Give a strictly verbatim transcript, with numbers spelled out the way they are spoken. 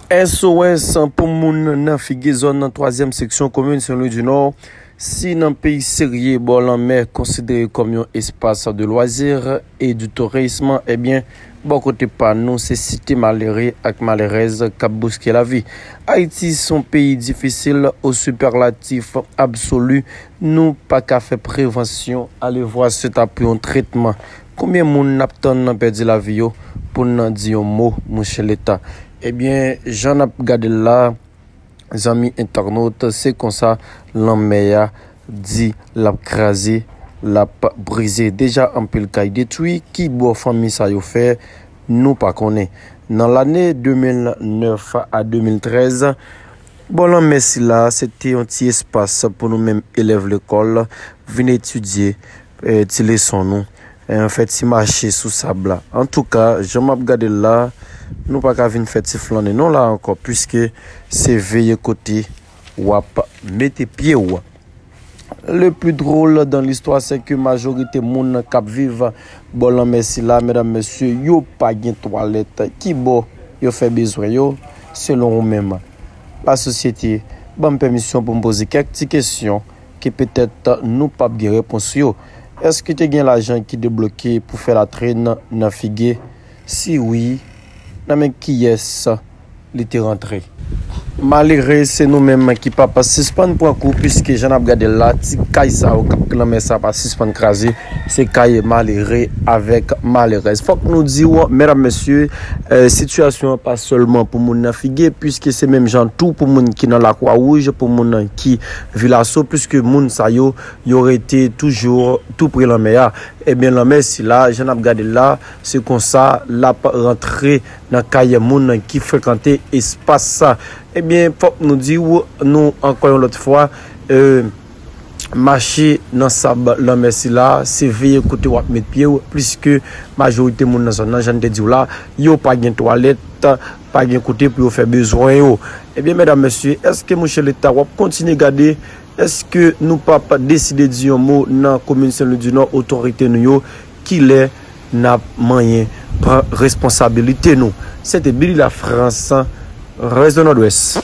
S O S pou moun nan Figye, zòn nan twazyèm seksyon komin Sen Lwi di Nò. Si nan peyi serye, bò lanmè konsidere kòm yon espas de lwazi e di tourism, ebyen, bò kote pa nou, se site malere ak malerèz k ap bouske lavi. Ayiti se yon peyi difisil o sipèlatif absoli. Nou pa ka fè prevansyon, alevwa se ta pou yon tretman. Konbyen moun n ap tann nan pèdi lavi yo pou n nan di yon mo, monchè Leta? Ebyen, jan n ap gade l la, zanmi entènot, se konsa lanmè a di l ap kraze, l ap brize. Deja anpil kay detwi, ki bò fanmi sa yo fè, nou pa konnen. Nan lane de mil nèf a de mil trèz, bò lanmè sila, se te yon ti espas pou nou menm elèv lekòl vin etidye, eh, ti leson nou, eh, fè ti mache sou sab la. Antouka, jan m ap gade l la, nou pa ka vin fè ti flannen non la ankò, piske se veye kote w ap mete pye w. Le plus drôle dans l'histoire, c'est que majorite moun k ap viv bò lanmè sila, medam, mesye, yo pa gen twalèt. Ki bò yo fè bezwen yo, selon ou menm? Lasosyete, ban m pèmisyon pou m poze kèk ti kesyon ke petèt nou p ap gen repons yo. Èske te gen lajan ki debloke pou fè latrin nan Figye? Si wi, nan men kiyès li te rantre? Malere, se nou menm ki p ap sispann pran kou, piske jan n ap gade l la, ti kay sa yo k ap lanmè sa pa sispann kraze, se kay malere avèk malerèz. Fòk nou di w, medam, mesye, eh, sitiyasyon an pa sèlman pou moun nan Figye, piske se menm jan tou pou moun ki nan Lakwa Wouj, pou moun nan ki Vilaso, piske moun sa yo, yo rete toujou tou pre lanmè a. Ebyen, lanmè sila, jan n ap gade l la, se konsa l ap rantre nan kay moun ki frekante espas sa. Ebyen, fòk nou di w, nou, ankò yon lòt fwa, eh, mache nan sab lanmè sila, se veye kote w ap met pye w, pliske majorite moun nan zòn nan, jan n te di w la, yo pa gen twalèt, pa gen kote pou yo fè bezwen yo. Ebyen, medam, mesye, èske, monchè Leta, w ap kontinye gade? Èske nou p ap deside di yon mo nan komin Sen Lwi di Nò, otorite nou yo, kilè n ap manyen pran responsabilite nou? Se te Billy Lafrance, Rès de Nòdwès.